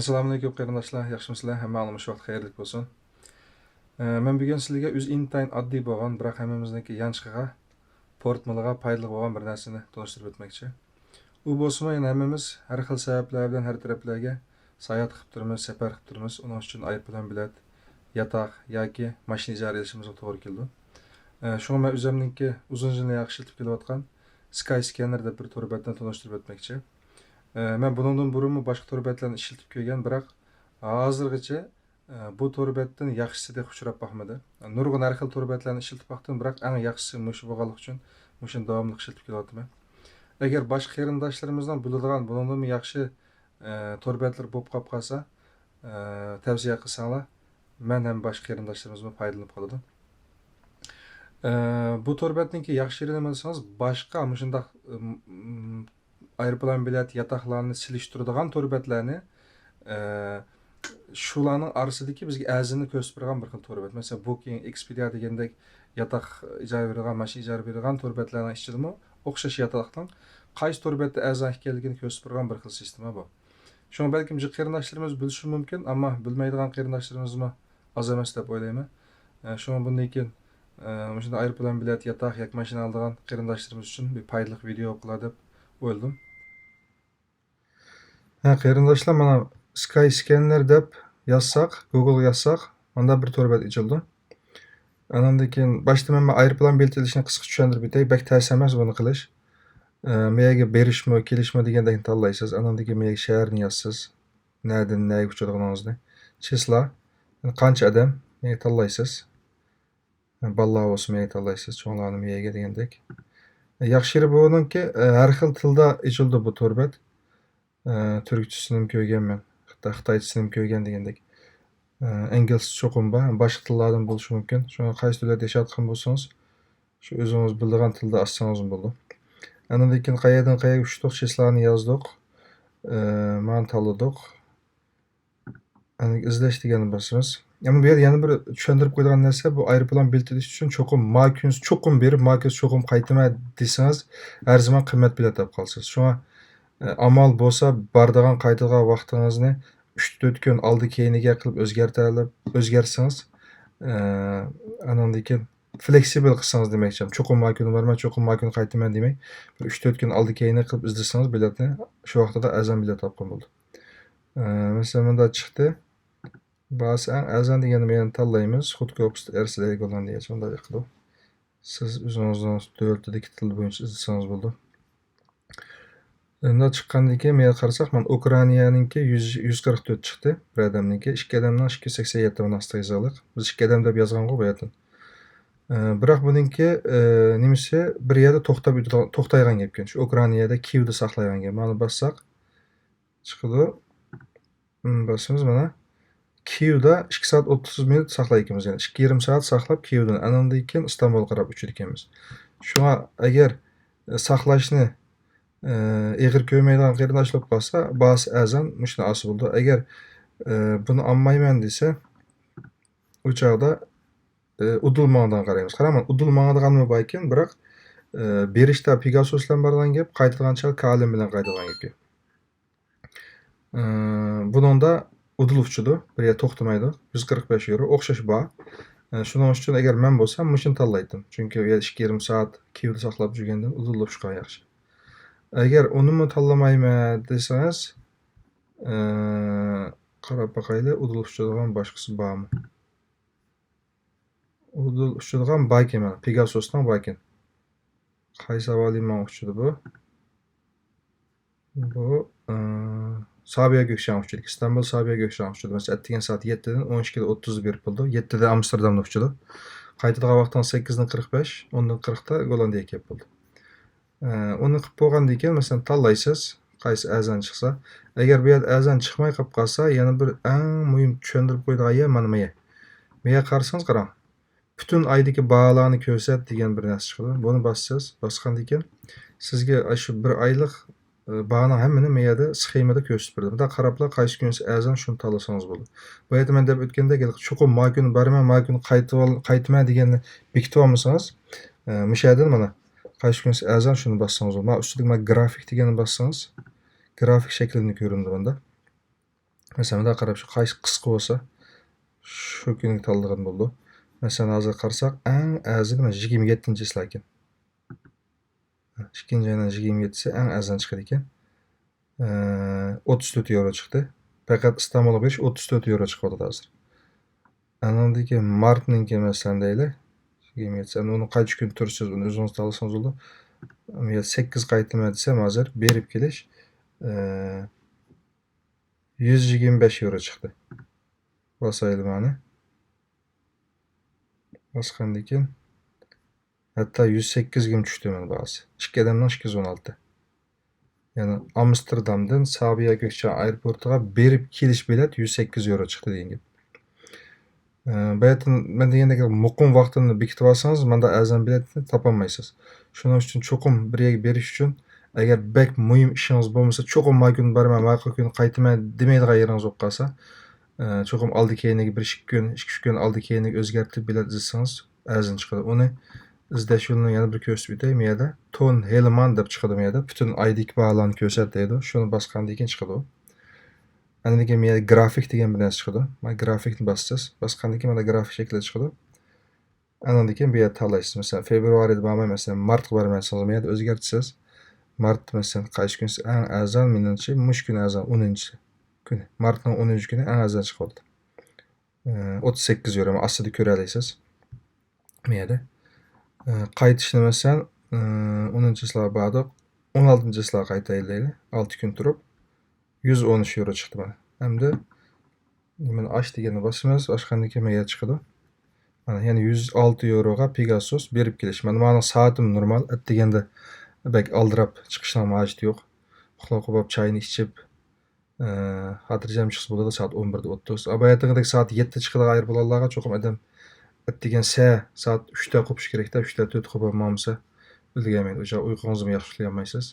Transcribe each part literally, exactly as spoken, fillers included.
ئەسسالامۇئەلەيكۇم قېرىنداشلار، ياخشىمۇسىلەر؟ ھەممە ئاڭلىمىش ۋاقتى خەيرلىك بولسۇن. ئە، مەن بۈگۈن سىلەرگە ئۆزى ئىنتايىن ئاددىي بولغان، بىراق ھەممىمىزنىڭكى يانچۇقىغا، پورتمونىغا پايدىلىق بولغان بىر نەرسىنى تونۇشتۇرۇپ ئۆتمەكچى. ئۇ بولسىمۇ يەنە ھەممىمىز ھەر خىل سەۋەبلەر بىلەن ھەر تەرەپلەرگە ساياھەت قىلىپ تۇرىمىز، سەپەر قىلىپ تۇرىمىز. ئۇنىڭ ئۈچۈن ئايروپىلان بېلەت، ياتاق ياكى ماشىنا ئىجارە ئېلىشىمىزغا توغرا كېلىدۇ. ئە، شۇڭا مەن ئۆزۈمنىڭكى ئۇزۇن يىللار ئىشلىتىپ كېلىۋاتقان سكاي سكەننەر دەپ بىر تور بەتنى تونۇشتۇرۇپ ئۆتمەكچى. ئە، مەن بۇنىڭدىن بۇرۇنمۇ باشقا تور بەتلەرنى ئىشلىتىپ كۆرگەن، بىراق ھازىرغىچە، ئە، بۇ تور بەتتىن ياخشىسى تېخى ئۇچراپ باقمىدى. نۇرغۇن ھەر خىل تور بەتلەرنى ئىشلىتىپ باقتىم، بىراق ئەڭ ياخشىسى مۇشۇ بولغانلىقى ئۈچۈن مۇشۇنى داۋاملىق ئىشلىتىپ كېلىۋاتىمەن. ئەگەر باشقا قېرىنداشلىرىمىزنىڭ بىلىدىغان بۇنىڭدىنمۇ ياخشى، ئە، تور بەتلىرى بولۇپ قاپ قالسا، ئە، تەۋسىيە قىلساڭلار، مەن ھەم باشقا قېرىنداشلىرىمىزمۇ پايدىلىنىپ قالىدۇ. ئە، بۇ تور بەتنىڭكى ياخشى يېرى نېمە دېسىڭىز، باشقا مۇشۇنداق، ئىم، ئىم، ئايروپىلان بېلەت، ياتاقلارنى سېلىشتۇرىدىغان تور بەتلەرنى، ئە، شۇلارنىڭ ئارىسىدىكى بىزگە ئەرزىنى كۆرسىتىپ بېرىدىغان بىر خىل تور بەت. مەسىلەن، بۇكىڭ، ئېكسپېدىيا دېگەندەك ياتاق ئىجارە بېرىدىغان، ماشىنا ئىجارە بېرىدىغان تور بەتلەرنىڭ ئىچىدىمۇ ئوخشاش ياتاقنىڭ قايسى تور بەتتە ئەرزان ئىكەنلىكىنى كۆرسىتىپ بېرىدىغان بىر خىل سىستېما بۇ. شۇڭا بەلكىم جىق قېرىنداشلىرىمىز بىلىشى مۇمكىن، ئەمما بىلمەيدىغان قېرىنداشلىرىمىزمۇ ئاز ئەمەس دەپ ئويلايمەن. ئە، شۇڭا بۇندىن كېيىن، ئە، مۇشۇنداق ئايروپىلان بېلەت، ياتاق ياكى ماشىنا ئالىدىغان قېرىنداشلىرىمىز ئۈچۈن بىر پايدىلىق ۋىدېو بولار دەپ ئويلىدىم. ھە، قېرىنداشلار، مانا سكاي سكەننەر دەپ يازساق، گۇگلغا يازساق، مانداق بىر تور بەت ئېچىلىدۇ. ئاناندىن كېيىن باشتا مەن ئايروپىلان بېلىتى ئېلىشنى قىسقىچە چۈشەندۈرۈپ ئۆتەي. بەك تەس ئەمەس بۇنى قىلىش. ئە، مەيەگە بېرىشمۇ، كېلىشمۇ دېگەندەكنى تاللايسىز. ئاناندىن كېيىن مەيەگە شەھەرنى يازىسىز. نەدىن نەگە ئۇچىدىغىنىڭىزنى. چىسلا. قانچە ئادەم؟ مەيەگە تاللايسىز. بالىلار بولسا مەيەگە تاللايسىز، چوڭلارنى مەيەگە دېگەندەك. ياخشى يېرى بۇنىڭكى، ئە، ھەر خىل تىلدا ئېچىلىدۇ بۇ تور بەت. ئە، تۈركچىسىنىمۇ كۆرگەنمەن. خىتا-، خىتايچىسىنىمۇ كۆرگەن دېگەندەك. ئە، ئىنگلىزچە چوقۇم بار، باشقا تىللاردىن بولۇشى مۇمكىن. شۇڭا قايسى دۆلەتتە ياشاۋاتقان بولسىڭىز، شۇ ئۆزىڭىز بىلىدىغان تىلدا ئاچسىڭىزمۇ بولىدۇ. ئاندىن كېيىن قەيەردىن قەيەرگە ئۇچتۇق، چىسلانى يازدۇق. ئە، مانا تاللىدۇق. ئەنە ئىزدەش دېگەننى باسىمىز. ئەمما بۇ يەردە يەنە بىر چۈشەندۈرۈپ قويىدىغان نەرسە، بۇ ئايروپىلان بېلىتى ئېلىش ئۈچۈن چوقۇم ما كۈنسى چوقۇم بېرىپ، ما كۈنسى چوقۇم قايتىمەن دېسىڭىز، ھەر زامان قىممەت بېلەت ئاپ قالىسىز. شۇڭا، ئە، ئامال بولسا بارىدىغان، قايتىدىغان ۋاقتىڭىزنى ئۈچ تۆت كۈن ئالدى كەينىگە قىلىپ ئۆزگەرتەلەپ، ئۆزگەرتسىڭىز، ئە، ئاناندىن كېيىن فلېكسىبىل قىلسىڭىز دېمەكچىمەن. چوقۇم ما كۈنى بارىمەن، چوقۇم ما كۈنى قايتىمەن دېمەي، بىر ئۈچ تۆت كۈن ئالدى كەينىگە قىلىپ ئىزدىسىڭىز بېلەتنى، شۇ ۋاقتىدا ئەرزان بېلەت تاپقان بولىدۇ. ئە، مەسىلەن، مۇنداق چىقتى. باھاسى ئەڭ ئەرزان دېگەننى مەن تاللايمىز. خۇدكوپست ئەرسىدەي گوللاندىيەچە مۇنداق يىقىدۇ. سىز ئۆزىڭىزنىڭ دۆلىتىدىكى تىل بويىچە ئىزدىسىڭىز بولىدۇ. ئە، مۇنداق چىققاندىن كېيىن مەن قارىساق، مانا ئوكرانىيەنىڭكى يۈز، يۈز قىرىق تۆت چىقتى. بىر ئادەمنىڭكى، ئىككى ئادەمنىڭ ئىككى يۈز سەكسەن يەتتە مۇناسىۋەتلىك. بىز ئىككى ئادەم دەپ يازغانغۇ بۇ يەردىن. ئە، بىراق بۇنىڭكى، ئە، نېمىسى بىر يەردە توختاپ ئۆتىدىغان، توختايدىغان گەپكەن. شۇ ئوكرانىيەدە، كىيېۋدا ساقلايدىغان گەپ. مانا باسساق، چىقىدۇ. مم، باسىمىز مانا. كىيېۋدا ئىككى سائەت ئوتتۇز مىنۇت ساقلايدىكەنمىز، يەنى ئىككى يېرىم سائەت ساقلاپ كىيېۋدىن، ئانىڭدىن كېيىن ئىستانبۇلغا قاراپ ئۇچىدىكەنمىز. شۇڭا ئەگەر، ئە، ساقلاشنى، ئە، ئېغىر كۆرمەيدىغان قېرىنداشلار بولسا، باھاسى ئەرزان، مۇشۇنى ئالسا بولىدۇ. ئەگەر، ئە، بۇنى ئالمايمەن دېسە، ئۇ چاغدا، ئە، ئۇدۇل ماڭىدىغان قارايمىز. قاراڭ، ئۇدۇل ماڭىدىغانمۇ باركەن، بىراق، ئە، بېرىشتا پېگاسوس بىلەن بارىدىغان گەپ، قايتىدىغان چاغ كالىن بىلەن قايتىدىغان گەپ. ئى، بۇنىڭدا ئۇدۇل ئۇچىدۇ، بىر يەردە توختىمايدۇ. يۈز قىرىق بەش يورو، ئوخشاش باھا. ئى، شۇنىڭ ئۈچۈن ئەگەر مەن بولسام، مۇشۇنى تاللايتتىم. چۈنكى ئۇ يەردە ئىككى يېرىم سائەت كىيېۋدا ساقلاپ يۈرگەندىن ئۇدۇلدا ئۇچقان ياخشى. ئەگەر ئۇنىمۇ تاللىمايمەن دېسىڭىز، ئى، قاراپ باقايلى، ئۇدۇل ئۇچىدىغان باشقىسى بارمۇ؟ ئۇدۇل ئۇچىدىغان باركەن مانا، پېگاسوسنىڭ باركەن. قايسى ھاۋالى ماڭا ئۇچىدۇ بۇ؟ بۇ، ئى، سابىيا گۆكچاڭ ئۇچىدۇ. ئىستانبۇل سابىيا گۆكچاڭ ئۇچىدۇ. مەسىلەن، ئەتىگەن سائەت يەتتىدىن ئون ئىككىدە ئوتتۇزدا بېرىپ بولىدۇ. يەتتىدە ئامستېردامدا ئۇچىدۇ. قايتىدىغان ۋاقتىڭىز سەككىزدىن قىرىق بەش، ئوندىن قىرىقتا گوللاندىيەگە كېلىپ بولىدۇ. ئە، ئۇنى قىلىپ بولغاندىن كېيىن، مەسىلەن، تاللايسىز، قايسى ئەرزان چىقسا. ئەگەر بۇ يەردە ئەرزان چىقماي قېلىپ قالسا، يەنە بىر ئەڭ مۇھىم چۈشەندۈرۈپ قويىدىغان يەر مانا بۇ يەر. بۇ يەرگە قارىسىڭىز، قاراڭ. پۈتۈن ئايدىكى باھالارنى كۆرسەت دېگەن بىر نەرسە چىقىدۇ. بۇنى باسىسىز. باسقاندىن كېيىن، سىزگە ئاشۇ بىر ئايلىق، ئە، باھانىڭ ھەممىنى مۇ يەردە سخېمىدا كۆرسىتىپ بېرىدۇ. مۇنداق قاراپلا، قايسى كۈنسى ئەرزان، شۇنى تاللىسىڭىز بولىدۇ. بۇ يەردە مەن دەپ ئۆتكەندەك، ھېلىقى چوقۇم ما كۈنى بارىمەن، ما كۈنى قايتىۋال-، قايتىمەن دېگەننى بېكىتىۋالمىسىڭىز، ئە، مۇشۇ يەردىن مانا، قايسى كۈنسى ئەرزان، شۇنى باسسىڭىز بولىدۇ. مانا ئۈستىدىكى مانا گرافىك دېگەننى باسسىڭىز، گرافىك شەكلىنى كۆرۈنىدۇ مۇندا. مەسىلەن، مۇنداق قاراپ، شۇ قايسى قىسقا بولسا، شۇ كۈنگە تاللىغان بولىدۇ. مەسىلەن، ھازىر قارىساق، ئەڭ ئەزىلى مانا يىگىرمە يەتتىنچى چىسلا ئىكەن. ئىككىنچى ئاينىڭ يىگىرمە يەتتىسى ئەڭ ئەرزان چىقىدىكەن. ئوتتۇز تۆت يورو چىقتى. پەقەت ئىستانبۇلغا بېرىش ئوتتۇز تۆت يورو چىقىۋاتىدۇ ھازىر. ئانىڭدىن كېيىن مارتنىڭكى مەسىلەن دەيلى. يىگىرمە يەتتىسى. ئەمدى ئۇنى قانچە كۈن تۇرىسىز، ئۇنى ئۆزىڭىز تاللىسىڭىز بولىدۇ. سەككىز قايتىمەن دېسەم ھازىر بېرىپ كېلىش، ئە، يۈز يىگىرمە بەش يورو چىقتى. باسايلى مانى. باسقاندىن كېيىن ھەتتا يۈز سەككىزگىمۇ چۈشتى مانا باھاسى. ئىككى ئادەمنىڭ ئىككى يۈز ئون ئالتە. يەنى ئامستېردامدىن سابىيا گۆكچان ئايروپورتىغا بېرىپ كېلىش بېلەت يۈز سەككىز يورو چىقتى دېگەن گەپ. ئە، باياتىن مەن دېگەندەك مۇقىم ۋاقتىنى بېكىتىپ ئالسىڭىز، مانداق ئەرزان بېلەتنى تاپالمايسىز. شۇنىڭ ئۈچۈن چوقۇم بىر يەرگە بېرىش ئۈچۈن، ئەگەر بەك مۇھىم ئىشىڭىز بولمىسا، چوقۇم ما كۈنى بارىمەن، ماقۇل كۈنى قايتىمەن دېمەيدىغان يېرىڭىز بولۇپ قالسا، ئە، چوقۇم ئالدى كەينىگە بىر ئىككى كۈن، ئىككى ئۈچ كۈن ئالدى كەينىگە ئۆزگەرتىپ بېلەت ئىزدىسىڭىز، ئەرزان چىقىدۇ. ئۇنى ئىزدەش يولىنى يەنە بىر كۆرسىتىپ ئۆتەي. مۇ يەردە تون ھېلمان دەپ چىقىدۇ مۇ يەردە. پۈتۈن ئايدىكى باھالارنى كۆرسەت دەيدۇ. شۇنى باسقاندىن كېيىن چىقىدۇ. ئاندىن كېيىن مۇ يەردە گرافىك دېگەن بىر نەرسە چىقىدۇ. مانا گرافىكنى باسىسىز. باسقاندىن كېيىن مانا گرافىك شەكلى چىقىدۇ. ئاندىن كېيىن بۇ يەردە تاللايسىز. مەسىلەن، فېۋرۇئارىيدا بارماي، مەسىلەن، مارتقا بارىمەن دېسىڭىز، مۇ يەردە ئۆزگەرتىسىز. مارت، مەسىلەن، قايسى كۈنسى ئەڭ ئەرزان؟ مېنىڭچە، مۇشۇ كۈنى ئەرزان، ئونىنچى كۈنى. مارتنىڭ ئونىنچى كۈنى ئەڭ ئەرزان چىقىۋاتىدۇ. ئوتتۇز سەككىز يورو ئاستىدا كۆرەلەيسىز. مۇ يەردە. قايتىشنى مەسىلەن، ئونىنچى چىسلا باردۇق. ئون ئالتىنچى چىسلا قايتايلى دەيلى. ئالتە كۈن تۇرۇپ، يۈز ئون ئۈچ يورو چىقتى مانا. ئەمدى نېمىنى ئاچ دېگەننى باسىمىز، ئاچقاندىن كېيىن مۇ يەردە چىقىدۇ. مانا يەنە يۈز ئالتە يوروغا پېگاسوس بېرىپ كېلىش. مانا مانا سائىتىم نورمال، ئەتىگەندە بەك ئالدىراپ چىقىشنىڭ ھاجىتى يوق. ئۇخلاپ قوپۇپ چاينى ئىچىپ، ئە، خاتىرجەم چىقسا بولىدۇ سائەت ئون بىردە ئوتتۇز. ئا، باياتىنقىدەك سائەت يەتتە چىقىدىغان ئايروپىلانلارغا چوقۇم ئادەم ئەتىگەن سە، سائەت ئۈچتە قوپۇش كېرەكتە، ئۈچتە تۆتتە قوپۇپ ماڭمىسا ئۈلگۈرمەيدۇ. ئۇ چاغ ئۇيقۇڭىزمۇ ياخشى ئۇخلىيالمايسىز.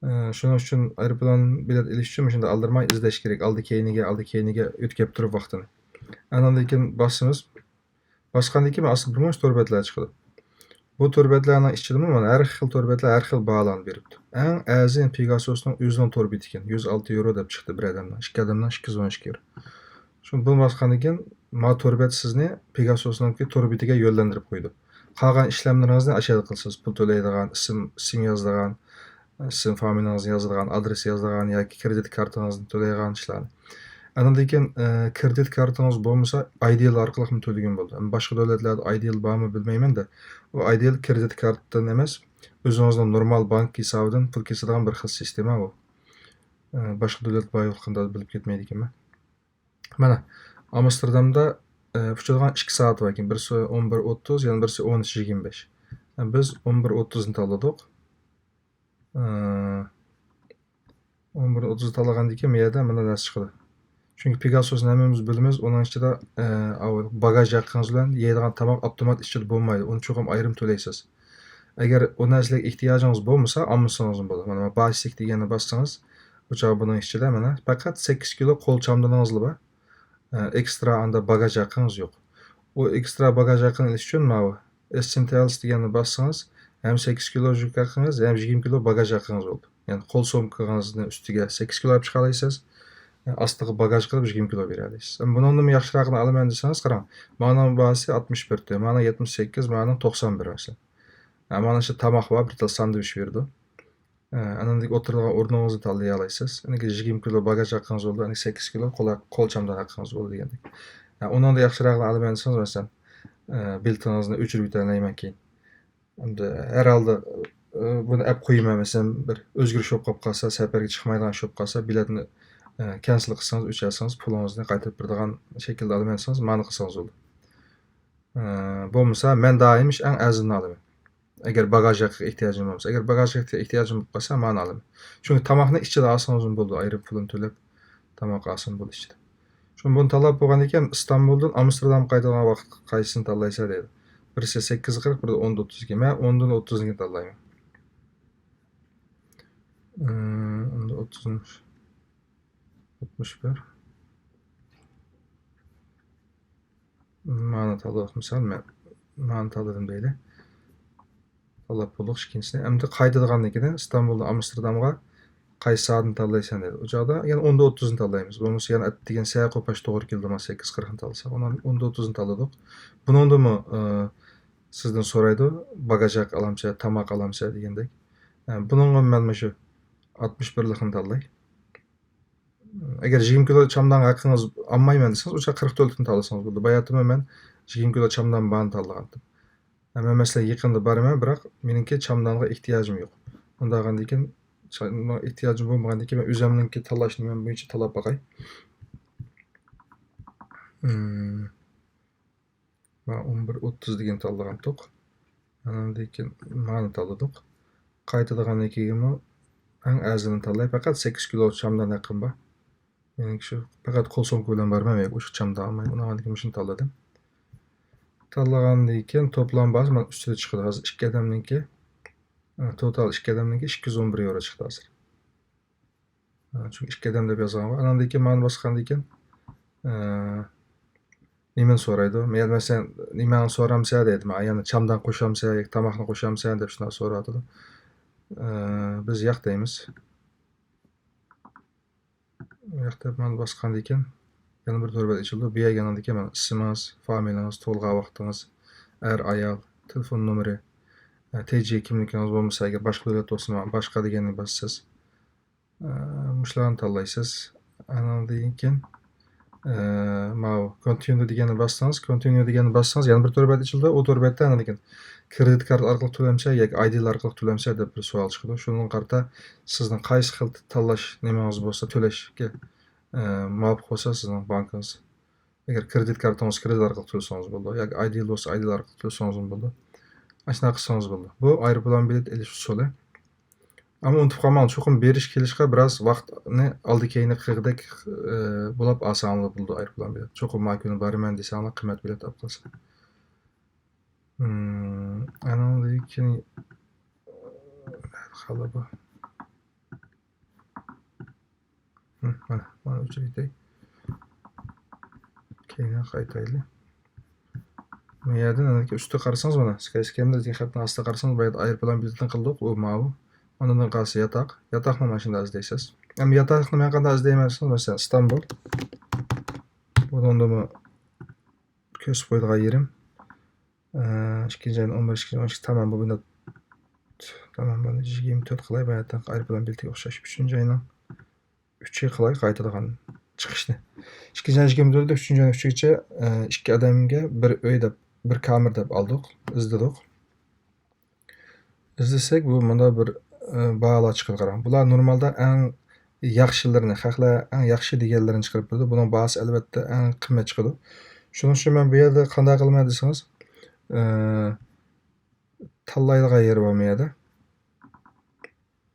ئە، شۇنىڭ ئۈچۈن ئايروپىلان بېلەت ئېلىش ئۈچۈن مۇشۇنداق ئالدىرىماي ئىزدەش كېرەك. ئالدى كەينىگە، ئالدى كەينىگە ئۆتكەپ تۇرۇپ ۋاقتىنى. ئاندىن كېيىن باسىمىز. باسقاندىن كېيىن ئاستىدا بىر مۇنچە تور بەتلەر چىقىدۇ. بۇ تور بەتلەرنىڭ ئىچىدىمۇ مانا ھەر خىل تور بەتلەر ھەر خىل باھالارنى بېرىپتۇ. ئەڭ ئەرزىنى پېگاسوسنىڭ ئۆزىنىڭ تور بېتى ئىكەن. يۈز ئالتە يورو دەپ چىقتى بىر ئادەمنىڭ، ئىككى ئادەمنىڭ ئىككى يۈز ئون ئىككى يورو. شۇ بۇنى باسقاندىن كېيىن ما تور بەت سىزنى پېگاسوسنىڭكى تور بېتىگە يۆنلەندۈرۈپ قويىدۇ. قالغان ئىشلەملىرىڭىزنى ئاشۇ يەردە قىلىسىز. پۇل تۆلەيدىغان، ئىسىم، ئىسىم يازىدىغان، ئىسىم فامىلىڭىزنى يازىدىغان، ئادرېس يازىدىغان ياكى كرېدىت كارتىڭىزنى تۆلەيدىغان ئىشلارنى. ئاندىن كېيىن، ئە، كرېدىت كارتىڭىز بولمىسا، ئايدېل ئارقىلىقمۇ تۆلىگىلى بولىدۇ. ئەمما باشقا دۆلەتلەردە ئايدېل بارمۇ بىلمەيمەن-دە، ئۇ ئايدېل كرېدىت كارتىدىن ئەمەس، ئۆزىڭىزنىڭ نورمال بانك ھېسابىدىن پۇل كېسىدىغان بىر خىل سىستېما ئۇ. ئە، باشقا دۆلەت بار يوقلۇقىنى بىلىپ كەتمەيدىكەنمەن. مانا، ئامستېردامدا، ئە، ئۇچىدىغان ئىككى سائەت بار ئىكەن. بىرسى ئون بىر ئوتتۇز، يەنە بىرسى ئون ئۈچ يىگىرمە بەش. بىز ئون بىر ئوتتۇزنى تاللىدۇق. ئە، ئون بىر ئوتتۇز تاللىغاندىن كېيىن، بۇ يەردە مانا نەرسە چىقىدۇ. چۈنكى پېگاسوسنى ھەممىمىز بىلىمىز، ئۇنىڭ ئىچىدە، ئە، ئاۋۇ باگاژ ھەققىڭىز بىلەن يەيدىغان تاماق ئاپتومات ئىچىدە بولمايدۇ، ئۇنى چوقۇم ئايرىم تۆلەيسىز. ئەگەر ئۇ نەرسىلەرگە ئېھتىياجىڭىز بولمىسا، ئالمىسىڭىزمۇ بولىدۇ. مانا باسىك دېگەننى باسسىڭىز، بۇ چاغ بۇنىڭ ئىچىدە مانا پەقەت سەككىز كىلو قول چامدىنىڭىزلا بار. ئە، ئېكسترا ئاندا باگاژ ھەققىڭىز يوق. ئۇ ئېكسترا باگاژ ھەققىنى ئېلىش ئۈچۈن ماۋۇ ئېسسېنتىيالس دېگەننى باسسىڭىز، ھەم سەككىز كىلو يۈك ھەققىڭىز، ھەم يىگىرمە كىلو باگاژ ھەققىڭىز بولىدۇ. يەنى قول سومكىڭىزنى ئۈستىگە سەككىز كىلو ئېلىپ چىقالايسىز، ئاستىغا باگاژ قىلىپ يىگىرمە كىلو بېرەلەيسىز. ئەمما بۇنىڭدىنمۇ ياخشىراقىنى ئالىمەن دېسىڭىز، قاراڭ، مانىڭ باھاسى ئاتمىش بىر تۈەن، مانىڭ يەتمىش سەككىز، مانىڭ توقسان بىر مەسىلەن. ھە، مانا شۇ تاماق بار، بىر تال ساندۋىچ بېرىدۇ. ئە، ئاندىن ئولتۇرىدىغان ئورنىڭىزنى تاللىيالايسىز. ئاندىن كېيىن يىگىرمە كىلو باگاژ ھەققىڭىز بولىدۇ، ئاندىن كېيىن سەككىز كىلو قول، قول چامدان ھەققىڭىز بولىدۇ دېگەندەك. ئە، ئۇنىڭدا ياخشىراقىنى ئالىمەن دېسىڭىز، مەسىلەن، ئە، بېلىتىڭىزنى ئۆچۈرۈپ يېتەلەيمەن كېيىن. ئەمدى ھەر ھالدا، ئە، بۇنى ئەپ قويىمەن، مەسىلەن، بىر ئۆزگىرىش بولۇپ قاپ قالسا، سەپەرگە چىقمايدىغان ئىش بولۇپ قالسا، بېلەتنى، ئە، كەنسېل قىلسىڭىز، ئۆچۈرسىڭىز، پۇلىڭىزنى قايتۇرۇپ بېرىدىغان شەكىلدە ئالىمەن دېسىڭىز، مانا قىلسىڭىز بولىدۇ. ئە، بولمىسا، مەن دائىم ئىش ئەڭ ئەرزىنىنى ئالىمەن. ئەگەر باگاژ ھەققىگە ئېھتىياجىم بولمىسا، ئەگەر باگاژ ھەققىگە ئېھتىياجىم بولۇپ قالسا، مانا ئالىمەن. چۈنكى تاماقنى ئىچىدە ئالسىڭىزمۇ بولىدۇ، ئايرىم پۇلىنى تۆلەپ، تاماق ئالسىمۇ بولىدۇ ئىچىدە. شۇ بۇنى تاللاپ بولغاندىن كېيىن، ئىستانبۇلدىن ئامستېردامغا قايتىدىغان ۋاقىت قايسىسىنى تاللايسەن دەيدۇ. بىرسى سەككىز قىرىق، بىرى ئون ئوتتۇز ئىكەن. مەن ئوندىن ئوتتۇزنىڭكىنى تاللايمەن. ئون ئوتتۇز، ئاتمىش بىر. مانا تاللىدۇق، مىسال، مەن مانا تاللىدىم دەيلى. تاللاپ بولدۇق ئىككىنچىسىنى. ئەمدى قايتىدىغاندىن كېيىن ئىستانبۇلدىن ئامستېردامغا، قايسى سائەتنى تاللايسەن دەيدۇ. ئۇ چاغدا يەنە ئوندا ئوتتۇزنى تاللايمىز. بولمىسا يەنە ئەتىگەن سەھەر قوپاش توغرا كېلىدۇ، مانا سەككىز قىرىقنى تاللىساق. ئۇنىڭ ئوندا ئوتتۇزنى تاللىدۇق. بۇنىڭدىمۇ، ئى، سىزدىن سورايدۇ، باگاژ ھەققى ئالامسە، تاماق ئالامسە دېگەندەك. ئە، بۇنىڭغا مەن مۇشۇ ئاتمىش بىرلىكنى تاللاي. ئەگەر يىگىرمە كىلو چامدان ھەققىڭىز ئالمايمەن دېسىڭىز، ئۇ چاغ قىرىق تۆتلۈكنى تاللىسىڭىز بولىدۇ. باياتىمۇ مەن يىگىرمە كىلو چامدان بارنى تاللىغانتىم. مەن مەسىلەن يېقىندا بارىمەن، بىراق مېنىڭكى چامدانغا ئېھتىياجىم يوق. ئۇنداغاندىكىن چامدانغا ئېھتىياجىم بولمىغاندىكىن مەن ئۆزۈمنىڭكى تاللاش نېمەم بويىچە تاللاپ باقاي. مم. مانا ئون بىر ئوتتۇز دېگەن تاللىغانتۇق. ئاندىن كېيىن مانى تاللىدۇق. قايتىدىغاندىن كېيىنمۇ ئەڭ ئەرزىنىنى تاللاي. پەقەت سەككىز كىلو چامدان ھەققىم بار. مېنىڭكى شۇ، پەقەت قول سومكا بىلەن بارىمەن ۋە ئوشۇق چامدان ئالمايمەن. ئۇنىڭدىن كېيىن مۇشۇنى تاللىدىم. تاللىغاندىن كېيىن توپلام باھاسى مانا ئۈستىدە چىقىدۇ. ھازىر ئىككى ئادەمنىڭكى، ئە، توتال ئىككى ئادەمنىڭكى ئىككى يۈز ئون بىر يورو چىقتى ھازىر. ئە، چۈنكى ئىككى ئادەم دەپ يازغان بار. ئاندىن كېيىن مانا باسقاندىن كېيىن، ئە، نېمىنى سورايدۇ؟ مەن مەسىلەن، نېمەڭنى سورامسە دەيدۇ. مانا يەنە چامدان قوشامسە ياكى تاماقنى قوشامسە دەپ شۇنداق سوراۋاتىدۇ. ئە، بىز ياق دەيمىز. بۇ ياقتا مانا باسقاندىن كېيىن يەنە بىر تور بەت ئېچىلىدۇ. بۇ يەرگە يەنە كېلىپ مانا ئىسمىڭىز، فامىلىڭىز، تۇغۇلغان ۋاقتىڭىز، ئەر، ئايال، تېلېفون نومۇرى، ئە، تى جى كىملىكىڭىز بولمىسا، ئەگەر باشقا دۆلەت بولسا، مانا باشقا دېگەننى باسىسىز. ئە، مۇشۇلارنى تاللايسىز. ئاندىن كېيىن، ئە، ماۋۇ كونتىنيۇ دېگەننى باسسىڭىز، كونتىنيۇ دېگەننى باسسىڭىز، يەنە بىر تور بەت ئېچىلىدۇ. ئۇ تور بەتتە ئاندىن كېيىن كرېدىت كارت ئارقىلىق تۆلەمسە ياكى ئايدىلار ئارقىلىق تۆلەمسە دەپ بىر سوئال چىقىدۇ. شۇنىڭغا قارىتا سىزنىڭ قايسى خىل تاللاش نېمىڭىز بولسا، تۆلەشكە، ئە، مۇۋاپىق بولسا سىزنىڭ بانكىڭىز. ئەگەر كرېدىت كارتىڭىز كرېدىت ئارقىلىق تۆلىسىڭىز بولىدۇ. ياكى ئايدىل بولسا ئايدىل ئارقىلىق تۆلىسىڭىزمۇ بولىدۇ. ئاشۇنداق قىلسىڭىز بولىدۇ. بۇ ئايروپىلان بېلەت ئېلىش ئۇسۇلى. ئەمما ئۇنتۇپ قالماڭ، چوقۇم بېرىش كېلىشقا بىراز ۋاقىتنى ئالدى كەينى قىلغۇدەك، ئە، بولۇپ ئالساڭلار بولىدۇ ئايروپىلان بېلەت. چوقۇم ما كۈنى بارىمەن دېسەڭلار قىممەت بېلەت ئاپ قالسا. مم، ئاندىن كېيىن، خالا بۇ. مم، مانا، مانا ئۆچۈرۈۋېتەي. كەينىگە قايتايلى. بۇ يەردىن ئەنە ئۈستىگە قارىسىڭىز مانا، سكايسكانېر دېگەن خەتنىڭ ئاستىغا قارىسىڭىز، بۇ يەردە ئايروپىلان بېلىتىنى قىلدۇق، ئۇ ماۋۇ. ئاندىن قالسا ياتاق. ياتاقنى مانا شۇنداق ئىزدەيسىز. ئەمما ياتاقنى مەن قانداق ئىزدەيمەن دېسىڭىز، مەسىلەن، ئىستانبۇل. بۇنىڭدىمۇ كۆرسىتىپ قويىدىغان يېرىم. ئىككىنچى ئاينىڭ ئون بىر، ئىككىنچى ئاينىڭ ئون ئىككى، تامام بۇ مۇددەت. تامام بۇنى يىگىرمە تۆت قىلاي، بۇ يەردە ئايروپىلان بېلىتىگە ئوخشاش. ئۈچىنچى ئاينىڭ ئۈچى قىلاي قايتىدىغان چىقىشنى. ئىككىنچى ئاينىڭ يىگىرمە تۆتىدىن ئۈچىنچى ئاينىڭ ئۈچىگىچە، ئىككى ئادەمگە بىر ئۆي دەپ، بىر كامېر دەپ ئالدۇق، ئىزدىدۇق. ئىزدىسەك، بۇ مۇنداق بىر، ئە، باھالار چىقىدۇ، قاراڭ. بۇلار نورمالدا ئەڭ ياخشىلىرىنى، خەقلەر ئەڭ ياخشى دېگەنلىرىنى چىقىرىپ بېرىدۇ. بۇنىڭ باھاسى، ئەلۋەتتە، ئەڭ قىممەت چىقىدۇ. شۇنىڭ ئۈچۈن مەن بۇ يەردە قانداق قىلىمەن دېسىڭىز، ئە، تاللايدىغان يېرى بار بۇ يەردە.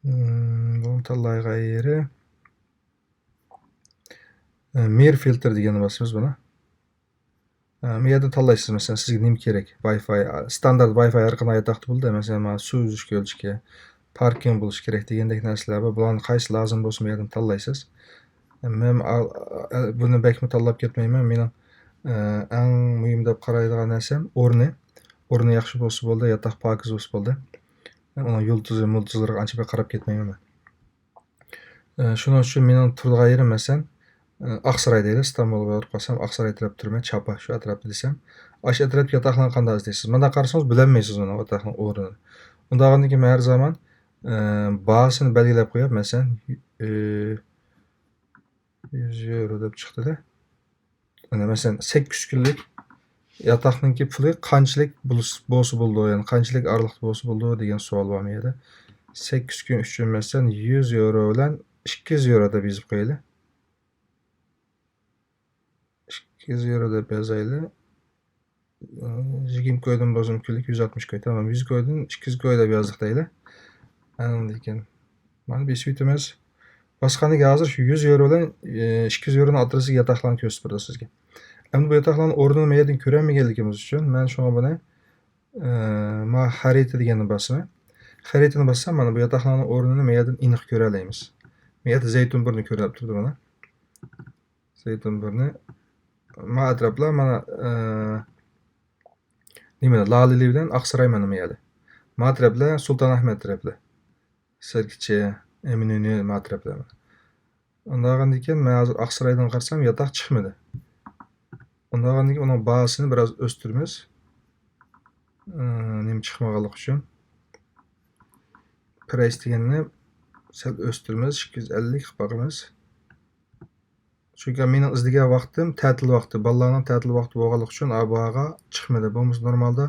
مم، بۇنىڭ تاللايدىغان يېرى، ئە، مىر فىلتىر دېگەننى باسىمىز بۇنى. ئە، بۇ يەردىن تاللايسىز، مەسىلەن، سىزگە نېمە كېرەك؟ ۋاي فاي، ئە، ستاندارت ۋاي فاي ھەر قانداق ياتاقتا بولىدۇ، مەسىلەن، مانا سۇ ئۈزۈش كۆلچىكى، پاركىنگ بولۇشى كېرەك دېگەندەك نەرسىلەر بار. بۇلارنىڭ قايسى لازىم بولسا، بۇ يەردىن تاللايسىز. ئە، مەن ئا-، ئا-، بۇنى بەكمۇ تاللاپ كەتمەيمەن. مېنىڭ، ئە، ئەڭ مۇھىم دەپ قارايدىغان نەرسەم ئورنى. ئورنى ياخشى بولسا بولدى، ياتاق پاكىز بولسا بولدى. ئۇنىڭ يۇلتۇزى، مۇلتۇزلىرىغا ئانچە بەك قاراپ كەتمەيمەن مەن. ئە، شۇنىڭ ئۈچۈن مېنىڭ تۇرىدىغان يېرىم، مەسىلەن، ئە، ئاقساراي دەيلى، ئىستانبۇلغا بېرىپ قالسام، ئاقساراي ئەتراپتا تۇرىمەن، چاپا شۇ ئەتراپتا دېسەم، ئاشۇ ئەتراپتىكى ياتاقلارنى قانداق ئىزدەيسىز؟ مۇنداق قارىسىڭىز بىلەلمەيسىز ئۇنىڭ ياتاقنىڭ ئورنىنى. ئۇنداقتىن كېيىن مەن ھەر زامان، ئە، باھاسىنى بەلگىلەپ قويۇپ، مەسىلەن، ئە، يۈز يورو دەپ چىقتىدە. ئەنە، مەسىلەن، سەككىز كۈنلۈك ياتاقنىڭكى پۇلى قانچىلىك بولس-، بولسا بولىدۇ، يەنى قانچىلىك ئارىلىقتا بولسا بولىدۇ دېگەن سوئال بار بۇ يەردە. سەككىز كۈن ئۈچۈن، مەسىلەن، يۈز يورو بىلەن ئىككى يۈز يورو دەپ يېزىپ قويايلى. ئىككى يۈز يورو دەپ يازايلى. يىگىرمە كويدىن بولسىمۇ كۈنلۈك يۈز ئاتمىش كوي. تامام، يۈز كويدىن ئىككى يۈز كوي دەپ يازدۇق دەيلى. ئاندىن كېيىن مانا بېسىپ ئۆتىمىز. باسقاندىن كېيىن ھازىر شۇ يۈز يورو بىلەن، ئە، ئىككى يۈز يورونىڭ ئوتتۇرىسىدىكى ياتاقلارنى كۆرسىتىپ بېرىدۇ سىزگە. ئەمدى بۇ ياتاقلارنىڭ ئورنىنى مەن يەردىن كۆرەلمىگەنلىكىمىز ئۈچۈن مەن شۇڭا بۇنى، ئە، ما خەرىتە دېگەننى باسىمەن. خەرىتىنى باسسام مانا بۇ ياتاقلارنىڭ ئورنىنى مەن يەردىن ئېنىق كۆرەلەيمىز. مەن يەردە زەيتۇن بۇرنى كۆرۈنۈپ تۇرىدۇ مانا. زەيتۇن بۇرنى. ما ئەتراپلار مانا، ئە، نېمە، لالىلى بىلەن ئاقساراي مانا ما يەردە. ما تەرەپلەر سۇلتان ئەھمەد تەرەپلەر. سەركىچى، ئەمىنۇنى ما تەرەپلەر. ئۇنداغاندىن كېيىن مەن ھازىر ئاقسارايدىن قارىسام ياتاق چىقمىدى. ئۇنداغاندىن كېيىن ئۇنىڭ باھاسىنى بىراز ئۆستۈرىمىز. ئى، نېمە چىقمىغانلىقى ئۈچۈن. پرايس دېگەننى سەل ئۆستۈرىمىز، ئىككى يۈز ئەللىك قىلىپ باقىمىز. چۈنكى مېنىڭ ئىزدىگەن ۋاقتىم تەتىل ۋاقتى، بالىلارنىڭ تەتىل ۋاقتى بولغانلىقى ئۈچۈن ئا باھاغا چىقمىدى. بولمىسا نورمالدا،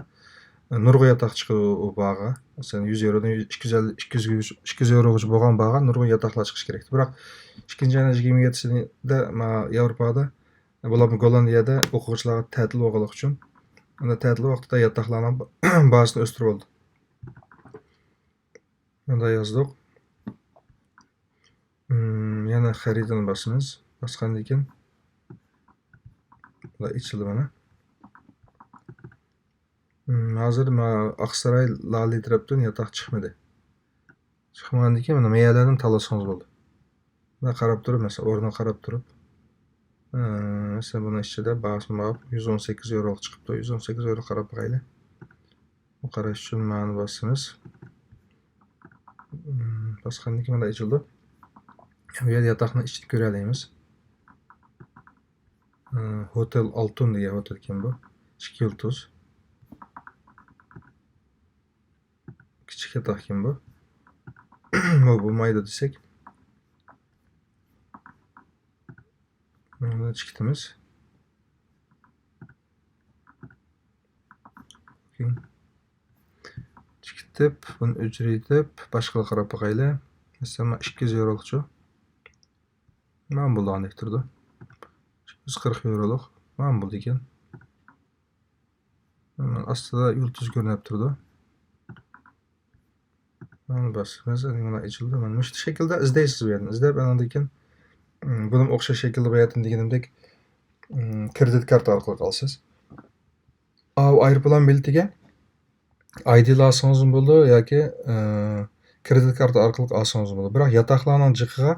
ئى، نۇرغۇن ياتاق چىقىدۇ ئۇ باھاغا. مەسىلەن، يۈز يېۋرودىن ئىككى يۈز ئەللىك، ئىككى يۈز، ئىككى يۈز يېۋروغىچە بولغان باھاغا نۇرغۇن ياتاقلار چىقىشى كېرەكتى. بىراق ئىككىنچى ئاينىڭ يىگىرمە يەتتىسىدە ما ياۋروپادا، بولۇپمۇ گوللاندىيەدە ئوقۇغۇچىلارغا تەتىل بولغانلىقى ئۈچۈن، ئەنە تەتىل ۋاقتىدا ياتاقلارنىڭ باھاسىنى ئۆستۈرۈپ بولدى. مۇنداق يازدۇق. مم، يەنە خەرىتىنى باسىمىز. باسقاندىن كېيىن بۇلار ئېچىلدى مانا. مم، ھازىر ما-، ئاقساراي لالى تەرەپتىن ياتاق چىقمىدى. چىقمىغاندىن كېيىن مانا مەيەلەردىن تاللىسىڭىز بولدى. مانا قاراپ تۇرۇپ، مەسىلەن، ئورنىغا قاراپ تۇرۇپ، ئى، مەسىلەن، بۇنىڭ ئىچىدە باھاسى ماڭا يۈز ئون سەككىز يورولۇق چىقىپتۇ. يۈز ئون سەككىز يورو قاراپ باقايلى. بۇ قاراش ئۈچۈن مانا باسىمىز. مم، باسقاندىن كېيىن مانا ئېچىلدى. بۇ يەردە ياتاقنىڭ ئىچىنى كۆرەلەيمىز. ئى، ھوتېل ئالتۇن دېگەن ھوتېلكەن بۇ. ئىككى يۇلتۇز. كىچىك ياتاقكەن بۇ. بۇ بولمايدۇ دېسەك. بۇنى چىقىتىمىز. ئوكەي. چىقىتىپ، بۇنى ئۆچۈرۈۋېتىپ، باشقىلارغا قاراپ باقايلى. مەسىلەن، مانا ئىككى يۈز يورولۇقچۇ. مانا بولىدىغاندەك تۇرىدۇ. ئىككى يۈز قىرىق يورولۇق. مانا بولىدىكەن. مانا ئاستىدا يۇلتۇز كۆرۈنۈپ تۇرىدۇ. مانا باسىمىز، ئەنە مانا ئېچىلدى. مانا مۇشۇ شەكىلدە ئىزدەيسىز بۇ يەردىن. ئىزدەپ، ئاندىن كېيىن، ئىم، بۇنىمۇ ئوخشاش شەكىلدە بۇ يەردىن دېگىنىمدەك، ئىم، كرېدىت كارتا ئارقىلىق ئالىسىز. ئاۋۇ ئايروپىلان بېلىتىگە ئايدىلا ئالسىڭىزمۇ بولىدۇ ياكى، ئى، كرېدىت كارتا ئارقىلىق ئالسىڭىزمۇ بولىدۇ. بىراق ياتاقلارنىڭ جىقىغا،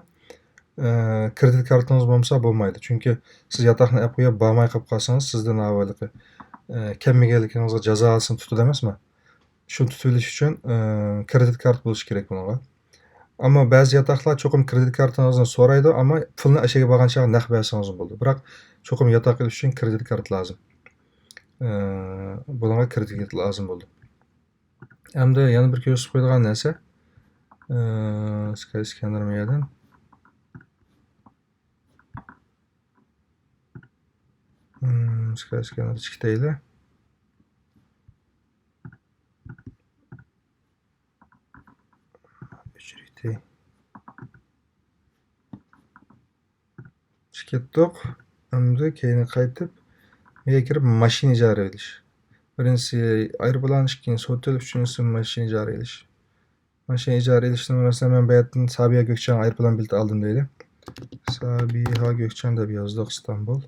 ئى، كرېدىت كارتىڭىز بولمىسا بولمايدۇ. چۈنكى سىز ياتاقنى ئەپ قويۇپ بارماي قېلىپ قالسىڭىز، سىزدىن ئاۋۇ ھېلىقى، ئى، كەلمىگەنلىكىڭىزغا جازاسىنى تۇتىدۇ ئەمەسمۇ؟ شۇنى تۇتۇۋېلىش ئۈچۈن، ئى، كرېدىت كارت بولۇشى كېرەك بۇنىڭغا. ئەمما بەزى ياتاقلار چوقۇم كرېدىت كارتىڭىزنى سورايدۇ، ئەمما پۇلنى ئەشەگە بارغان چاغ نەق بەرسىڭىزمۇ بولىدۇ. بىراق چوقۇم ياتاق ئېلىش ئۈچۈن كرېدىت كارت لازىم. ئى، بۇنىڭغا كرېدىت لازىم بولىدۇ. ئەمدى يەنە بىر كۆرسىتىپ قويىدىغان نەرسە، ئى، سكاي سكانېر مۇ يەردىن؟ ئىم، سكاي سكانېر چىقىتەيلى. ئۆچۈرۈۋېتەي. چىقىپ كەتتۇق. ئەمدى كەينىگە قايتىپ، بۇ يەرگە كىرىپ ماشىنا ئىجارە ئېلىش. بىرىنچىسى ئايروپىلان، ئىككىنچىسى ھوتېل، ئۈچىنچىسى ماشىنا ئىجارە ئېلىش. ماشىنا ئىجارە ئېلىشنى، مەسىلەن، مەن بۇ يەردىن سابىيا گۆكچاڭ ئايروپىلان بېلىتى ئالدىم دەيلى. سابىيا گۆكچاڭ دەپ يازدۇق، ئىستانبۇل.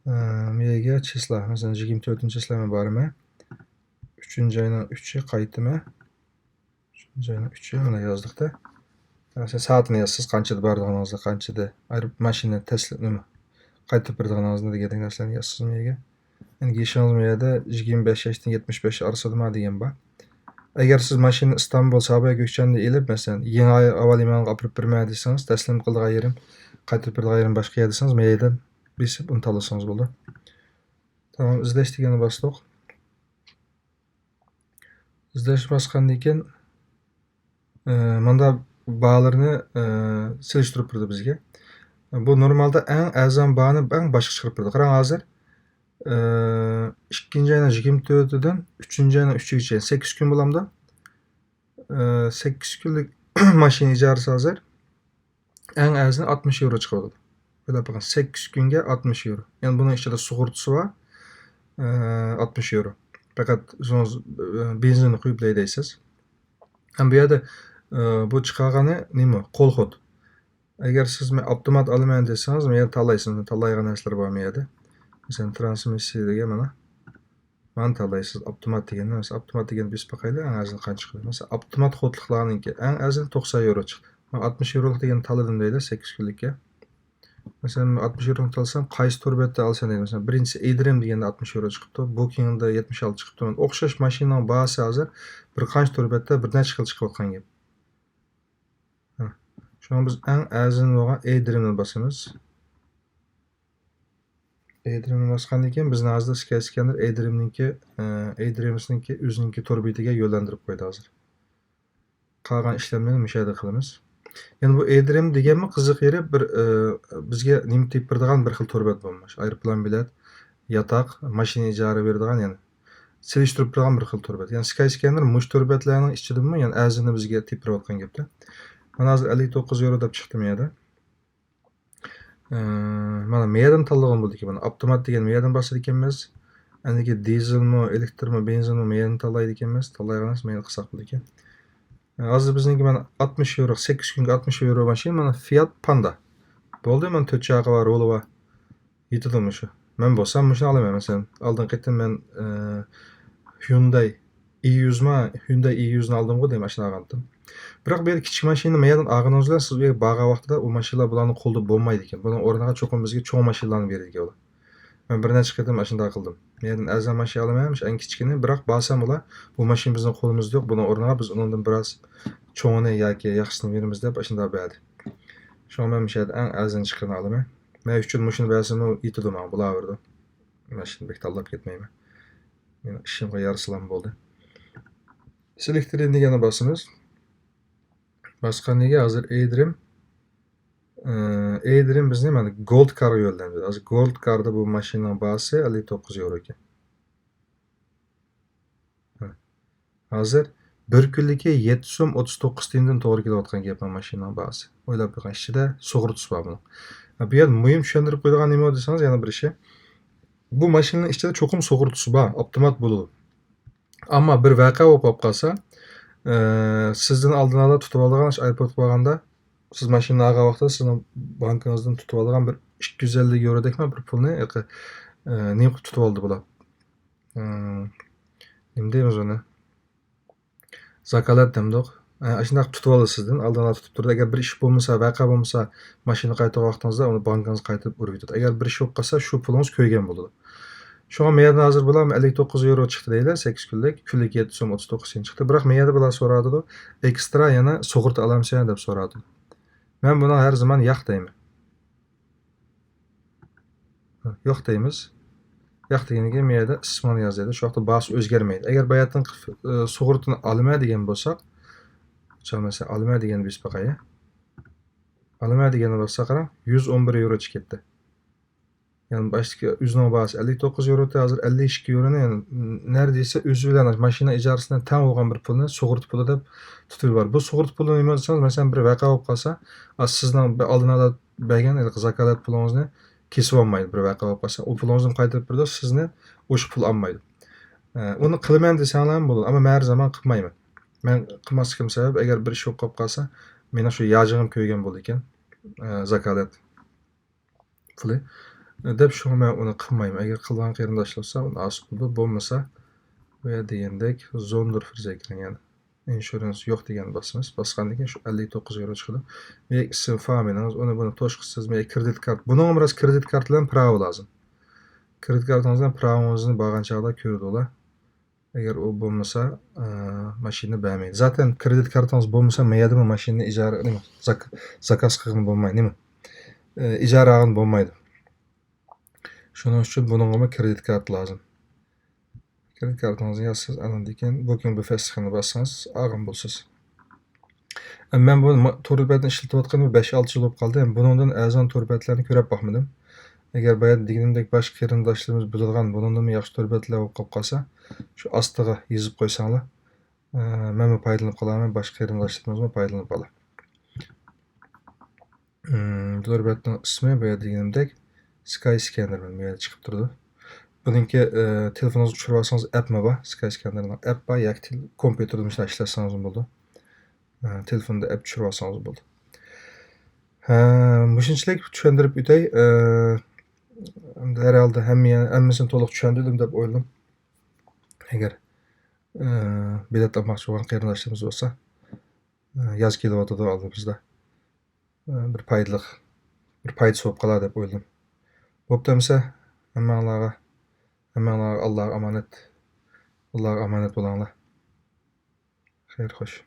ئە، مېگە چىسلا، مەسىلەن، يىگىرمە تۆتىنچى چىسلا مەن بارىمەن. ئۈچىنچى ئاينىڭ ئۈچى قايتىمەن. ئۈچىنچى ئاينىڭ ئۈچى، مانا يازدۇق-دە. مەسىلەن، سائىتىنى يازىسىز، قانچىدا بارىدىغىنىڭىزنى، قانچىدا ئايروپ-، ماشىنا تەسلىم، نېمە، قايتۇرۇپ بېرىدىغىنىڭىزنى دېگەندەك نەرسىلەرنى يازىسىز مېگە. ئەمدى يېشىڭىز مۇ يەردە يىگىرمە بەش ياشتىن يەتمىش بەش ئارىسىدىما دېگەن بار. ئەگەر سىز ماشىنىنى ئىستانبۇل، سابىيا گۆكچەندە ئېلىپ، مەسىلەن، يېڭى ھاۋالىمانغا ئاپىرىپ بېرىمەن دېسىڭىز، تەسلىم قىلىدىغان يېرىم، قايتۇرۇپ بېرىدىغان يېرىم باشقا يەر دېسىڭىز، مەيدىن بېسىپ ئۇنى تاللىسىڭىز بولىدۇ. تامام، ئىزدەش دېگەننى باستۇق. ئىزدەش باسقاندىن كېيىن، ئى، ماندا باھالىرىنى، ئى، سېلىشتۇرۇپ بېرىدۇ بىزگە. بۇ نورمالدا ئەڭ ئەرزان باھانى ئەڭ باشقا چىقىرىپ بېرىدۇ. قاراڭ ھازىر، ئى، ئىككىنچى ئاينىڭ يىگىرمە تۆتىدىن ئۈچىنچى ئاينىڭ ئۈچىگىچە سەككىز كۈن بولامدۇ؟ ئى، سەككىز كۈنلۈك ماشىنا ئىجارىسى ھازىر ئەڭ ئەرزىنى ئاتمىش يورو چىقىۋاتىدۇ. ئويلاپ بېقىڭ، سەككىز كۈنگە ئاتمىش يورو. يەنى بۇنىڭ ئىچىدە سۇغۇرتىسى بار، ئى، ئاتمىش يورو. پەقەت ئۆزىڭىز، ئى، بېنزىننى قۇيۇپ ھەيدەيسىز. ھەم بۇ يەردە، ئى، بۇ چىقارغىنى نېمە؟ قول خود. ئەگەر سىز مەن ئاپتومات ئالىمەن دېسىڭىز، مەن يەنە تاللايسىز. تاللايدىغان نەرسىلەر بار مەن يەردە. مەسىلەن، ترانسمىسسىيە دېگەن مانا. مانا تاللايسىز، ئاپتومات دېگەننى. مەسىلەن، ئاپتومات دېگەننى بېسىپ باقايلى، ئەڭ ئەرزىنى قانچە چىقىدۇ. مەسىلەن، ئاپتومات قوتلۇقلارنىڭكى ئەڭ ئەرزىنى توقسان يورو چىقتى. مەن ئاتمىش يورولۇق دېگەننى تاللىدىم دەيلى، سەككىز كۈنلۈككە. مەسىلەن، مەن ئاتمىش يورونى تاللىسام، قايسى تور بەتتە ئالىسەن دەيدۇ. مەسىلەن، بىرىنچىسى ئېيدرىم دېگەندە ئاتمىش يورو چىقىپتۇ، بوكىڭدا يەتمىش ئالتە چىقىپتۇ. مانا ئوخشاش ماشىنىنىڭ باھاسى ھازىر بىر قانچە تور بەتتە بىر نەچچە خىل چىقىۋاتقان گەپ. ھە. شۇڭا بىز ئەڭ ئەرزان بولغان ئېيدرىمنى باسىمىز. ئېيدرىمنى باسقاندىن كېيىن بىزنىڭ ھازىر سكاي سكانېر ئېيدرىمنىڭكى، ئە، ئېيدرىمسنىڭكى ئۆزىنىڭكى تور بېتىگە يۆنلەندۈرۈپ قويدى ھازىر. قالغان ئىشلەرنى مۇشۇ يەردە قىلىمىز. يەنە بۇ ئېيدرىم دېگەنمۇ قىزىق يېرى بىر، ئە، بىزگە نېمە تېپىپ بېرىدىغان بىر خىل تور بەت بولماش. ئايروپىلان بېلەت، ياتاق، ماشىنا ئىجارە بېرىدىغان يەنە سېلىشتۇرۇپ تۇرغان بىر خىل تور بەت. يەنى سكاي سكانېر مۇشۇ تور بەتلەرنىڭ ئىچىدىنمۇ يەنە ئەرزىنى بىزگە تېپىپ بېرىۋاتقان گەپتە. مانا ھازىر ئەللىك توققۇز يورو دەپ چىقتى مەيەردە. ئە، مانا مەيەردىن تاللىغان بولىدىكەن. مانا ئاپتومات دېگەن مەيەردىن باسىدىكەنمىز. ئەندىكى دىزېلمۇ، ئېلېكترمۇ، بېنزىنمۇ مەيەردىن تاللايدىكەنمىز. تاللايدىغان ئەمەس، مەيەردىن قىلساق بولىدىكەن. ھازىر بىزنىڭكى مانا ئاتمىش يورو، سەككىز كۈنگە ئاتمىش يورو ماشىنا، مانا فىيات پاندا. بولدى، مانا تۆت چاقى بار، رولى بار. يېتىدۇ مۇشۇ. مەن بولسام مۇشۇنى ئالىمەن، مەسىلەن. ئالدىنقى قېتىم مەن، ئە، Hyundai ئى يۈزمۇ، Hyundai ئى يۈزنى ئالدىمغۇ دەيمەن، ئاشۇنى ئالغانتىم. بىراق بۇ يەردە كىچىك ماشىنىنى مەيەردىن ئالغىنىڭىز بىلەن سىز ئۇ يەرگە بارغان ۋاقتىدا ئۇ ماشىنىلار بۇلارنىڭ قولىدا بولمايدىكەن. بۇنىڭ ئورنىغا چوقۇم بىزگە چوڭ ماشىنىلارنى بېرىدىكەن ئۇلار. مەن بىر نەچچە قېتىم ئاشۇنداق قىلدىم. مەيەردىن ئەرزان ماشىنا ئالىمەن، مۇشۇ ئەڭ كىچىكىنى، بىراق بارسام ئۇلار بۇ ماشىنا بىزنىڭ قولىمىزدا يوق، بۇنىڭ ئورنىغا بىز ئۇنىڭدىن بىراز چوڭىنى ياكى ياخشىسىنى بېرىمىز دەپ ئاشۇنداق بەردى. شۇڭا مەن مۇشۇ يەردە ئەڭ ئەرزان چىققىنىنى ئالىمەن. مەن ئۈچ يىل مۇشۇنى بەرسىمۇ يېتىدۇ ماڭا، بولاۋېرىدۇ. مەن شۇنى بەك تاللاپ كەتمەيمەن. مېنىڭ ئىشىمغا يارىسىلام بولدى. سېلېكتىرىن دېگەننى باسىمىز. باسقاندىن كېيىن ھازىر ئېيدرىم، ئە، ئېيدرىم بىزنى مانا گولد كارغا يۆنلەندۈردى. ھازىر گولد كاردا بۇ ماشىنىنىڭ باھاسى ئەللىك توققۇز يورو ئىكەن. ھازىر بىر كۈنلۈكى يەتتە سوم ئوتتۇز توققۇز تىيىندىن توغرا كېلىۋاتقان گەپنىڭ ماشىنىنىڭ باھاسى. ئويلاپ بېقىڭ، ئىچىدە سۇغۇرتىسى بار بۇنىڭ. بۇ يەردە مۇھىم چۈشەندۈرۈپ قويىدىغان نېمە دېسىڭىز، يەنە بىر ئىشى. بۇ ماشىنىنىڭ ئىچىدە چوقۇم سۇغۇرتىسى بار، ئاپتومات بولىدۇ. ئەمما بىر ۋەقە بولۇپ قالسا، ئە، سىزدىن ئالدىن ئالا تۇتۇپ ئالىدىغان ئايروپورتقا بارغاندا، سىز ماشىنىنى ئالغان ۋاقتىدا سىزنىڭ بانكىڭىزدىن تۇتۇپ ئالىدىغان بىر ئىككى يۈز ئەللىك يورودەكمۇ بىر پۇلنى، ئە، نېمە قىلىپ تۇتۇپ ئالدى بۇلار؟ ئە، نېمە دەيمىز ئۇنى؟ زاكالەت دەمدۇق. ئە، ئاشۇنداق تۇتۇپ ئالىدۇ سىزدىن. ئالدىن ئالا تۇتۇپ تۇرىدۇ. ئەگەر بىر ئىش بولمىسا، ۋەقە بولمىسا، ماشىنا قايتۇرغان ۋاقتىڭىزدا ئۇنى بانكىڭىزغا قايتۇرۇپ ئۇرۇپ يېتىدۇ. ئەگەر بىر ئىش بولۇپ قالسا، شۇ پۇلىڭىز كۆيگەن بولىدۇ. شۇڭا مەيەردىن ھازىر بۇلار ئەللىك توققۇز يورو چىقتى دەيلى، سەككىز كۈنلۈك، كۈنلۈك يەتتە سوم ئوتتۇز توققۇز تىيىن چىقتى. بىراق مەيەردە بۇلار سوراۋاتىدۇ، ئېكسترا يەنە سۇغۇرتا ئالامسەن دەپ سوراۋاتىدۇ. مەن بۇنىڭغا ھەر زامان ياق دەيمەن. ياق دەيمىز. ياق دېگەندىن كېيىن مەيەردە ئىسمىڭنى ياز دەيدۇ. شۇ ۋاقىتتا باھاسى ئۆزگەرمەيدۇ. ئەگەر باياتتىن، ئى، سۇغۇرتىنى ئالىمەن دېگەن بولساق، مىسال، مەسىلەن، ئالىمەن دېگەننى بېسىپ باقايلى. ئالىمەن دېگەننى باسساق، قاراڭ، يۈز ئون بىر يورو چىقىپ كەتتى. يەنى باشتىكى ئۆزىنىڭ باھاسى ئەللىك توققۇز يورو، ھازىر ئەللىك ئىككى يورونى، يەنى نەردىسە ئۆزى بىلەن ماشىنا ئىجارىسىدىن تەڭ بولغان بىر پۇلنى سۇغۇرتا پۇلى دەپ تۇتۇۋېلىپ بار. بۇ سۇغۇرتا پۇلى نېمە دېسىڭىز، مەسىلەن، بىر ۋەقە بولۇپ قالسا، ئا، سىزنىڭ بىر ئالدىن ئالا بەرگەن ھېلىقى زاكالەت پۇلىڭىزنى كېسىۋالمايدۇ، بىر ۋەقە بولۇپ قالسا. ئۇ پۇلىڭىزنى قايتۇرۇپ بېرىدۇ، سىزنى ئوشۇق پۇل ئالمايدۇ. ئە، ئۇنى قىلىمەن دېسەڭلارمۇ بولىدۇ، ئەمما مەن ھەر زامان قىلمايمەن. مەن قىلماسلىقىم سەۋەب، ئەگەر بىر ئىش بولۇپ قاپ قالسا، مېنىڭ شۇ ياجىقىم كۆيگەن بولىدىكەن، ئە، زاكالەت پۇلى دەپ، شۇڭا مەن ئۇنى قىلمايمەن. ئەگەر قىلىدىغان قېرىنداشلار بولسا، ئۇنى ئاسىق بولىدۇ. بولمىسا، بۇ يەردە دېگەندەك، زوندېرفېرزېكرىنگ، يەنى ئىنشۇرانس يوق دېگەننى باسىمىز. باسقاندىن كېيىن شۇ ئەللىك توققۇز يورو چىقىدۇ. ياكى ئىسىم فامىلىڭىز، ئۇنى بۇنى توشقۇسىزمۇ ياكى كرېدىت كارت. بۇنىڭغىمۇ راست كرېدىت كارت بىلەن پراۋا لازىم. كرېدىت كارتىڭىز بىلەن پراۋىڭىزنى بارغان چاغدا كۆرىدۇ ئۇلار. ئەگەر ئۇ بولمىسا، ئە، ماشىنا بەرمەيدۇ. زاتەن كرېدىت كارتىڭىز بولمىسا، مەيەردىمۇ ماشىنىنى ئىجارە، نېمە، زاك-، زاكاز قىلغىلى بولمايدۇ، نېمە؟ ئە، ئىجارە ئالغىلى بولمايدۇ. شۇنىڭ ئۈچۈن بۇنىڭغىمۇ كرېدىت كارت لازىم. كرېدىت كارتىڭىزنى يازىسىز، ئاندىن كېيىن بوكىڭ بىفەستلىكىنى باسسىڭىز، ئالغان بولىسىز. ئە، مەن بۇ ما-، تور بەتنى ئىشلىتىۋاتقىنىمغا بەش-ئالتە يىل بولۇپ قالدى. بۇنىڭدىن ئەرزان تور بەتلەرنى كۆرۈپ باقمىدىم. ئەگەر بايا دېگىنىمدەك باشقا قېرىنداشلىرىمىز بىلىدىغان بۇنىڭدىنمۇ ياخشى تور بەتلەر بولۇپ قالىپ قالسا، شۇ ئاستىغا يېزىپ قويساڭلار، ئە، مەنمۇ پايدىلىنىپ قالارمەن، باشقا قېرىنداشلىرىمىزمۇ پايدىلىنىپ قالار. ئىم، تور بەتنىڭ ئىسمى بايا دېگىنىمدەك سكاي سكانېر بۇ يەردە چىقىپ تۇرىدۇ. بۇنىڭكى، ئە، تېلېفونىڭىزغا چۈشۈرۈۋالسىڭىز ئەپمۇ بار، سكاي سكانېرنىڭ ئەپ بار ياكى تېل-، كومپيۇتېردا مۇشۇنداق ئىشلەتسىڭىزمۇ بولىدۇ. ئە، تېلېفوندا ئەپ چۈشۈرۈۋالسىڭىز بولىدۇ. ھە، مۇشۇنچىلىك چۈشەندۈرۈپ ئۆتەي. ئە، ئەمدى ھەر ھالدا ھەممە-، ھەممىسىنى تولۇق چۈشەندۈردۈم دەپ ئويلىدىم. ئەگەر، ئە، بېلەت ئالماقچى بولغان قېرىنداشلىرىمىز بولسا، ئە، ياز كېلىۋاتىدۇ ئالدىمىزدا. ئە، بىر پايدىلىق، بىر پايدىسى بولۇپ قالار دەپ ئويلىدىم. بوپتۇ ئەمىسە، ھەممەڭلارغا، ھەممەڭلارغا ئاللاغا ئامانەت، ئاللاغا ئامانەت بولۇڭلار. خەير خوش.